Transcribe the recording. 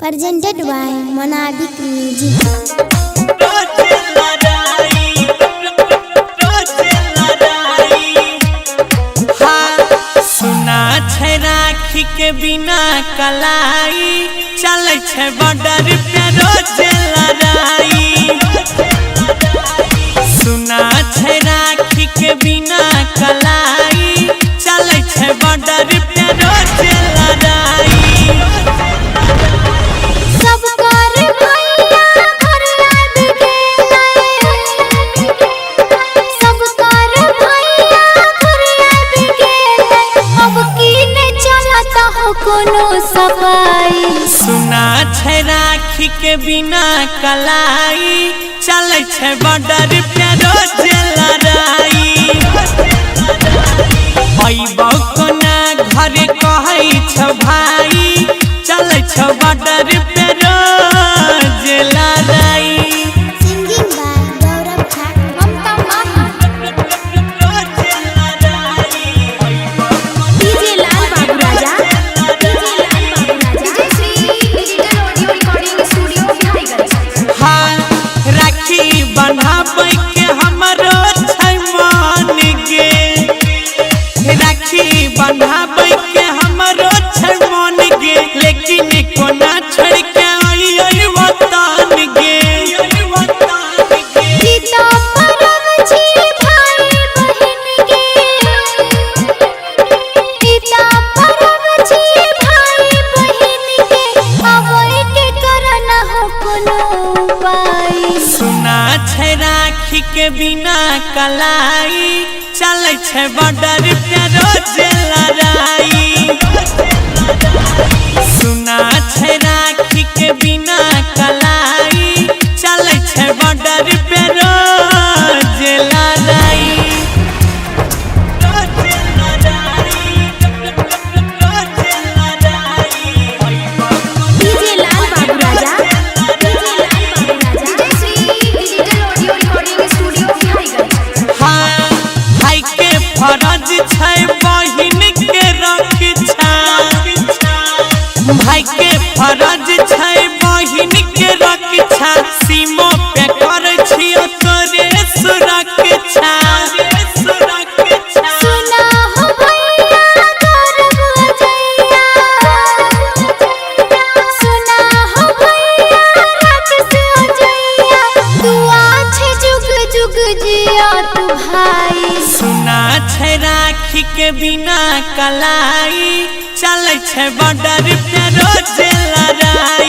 Presented by Monadic Music. सुना छै राखी के बिना कलाई, चलै छै बॉर्डर पे रोज लड़ाई। सुना छै राखी के बिना कलाई, चलै छै बॉर्डर पे रोज लड़ाई। सब कर भैया घर आबि गेलै, सब कर भैया घर आबि गेलै, अब की नै चलत हो कोनो सफाई। सुना छै राखी के बिना कलाई, चलै छै बॉर्डर पे रोज लड़ाई। अइबौ कोना घरे कहै छौ भाई, चलै छौ बॉर्डर पे रोज लड़ाई। Singing by Gaurav Thakur, Mamta Mahi. रोज लड़ाई। DJ Lal Babu Raja, DJ Lal Babu Raja. Vijay Shri digital audio recording studio Biharigunj. हाँ, राखी बन्हाबै के हमरो छै मन गे, राखी बन्हाबै के हमरो छै मन गे, लेकिन कोना छोड़ के आई वतन गे। सीता परब छी भाई बहिन गे, सीता परब छी भाई बहिन गे, अबै के करन हो कोनो उपाय। सुना छै राखी के बिना कलाई, चलै छै बॉर्डर पे रोज लड़ाई। सुना छै राखी के बिना कलाई, चलै छै बॉर्डर पे रोज लड़ाई। रोज लड़ाई, रोज लड़ाई। DJ Lal Babu Raja, DJ Lal Babu Raja. Vijay Shri digital audio recording studio Biharigunj. हाँ, भाई के फरज छै बहिन के रक्षा, भाई के फरज छै बहिन के रक्षा, सीमो पे कर छियो तोरे सुरक्षा। सुना हो भैया गौरव अजैया, सुना हो भैया राकेश अजैया, दुआ छै जुग जुग जिया तू भाई। सुना छै राखी के बिना कलाई, चलै छै बॉर्डर पे रोज लड़ाई।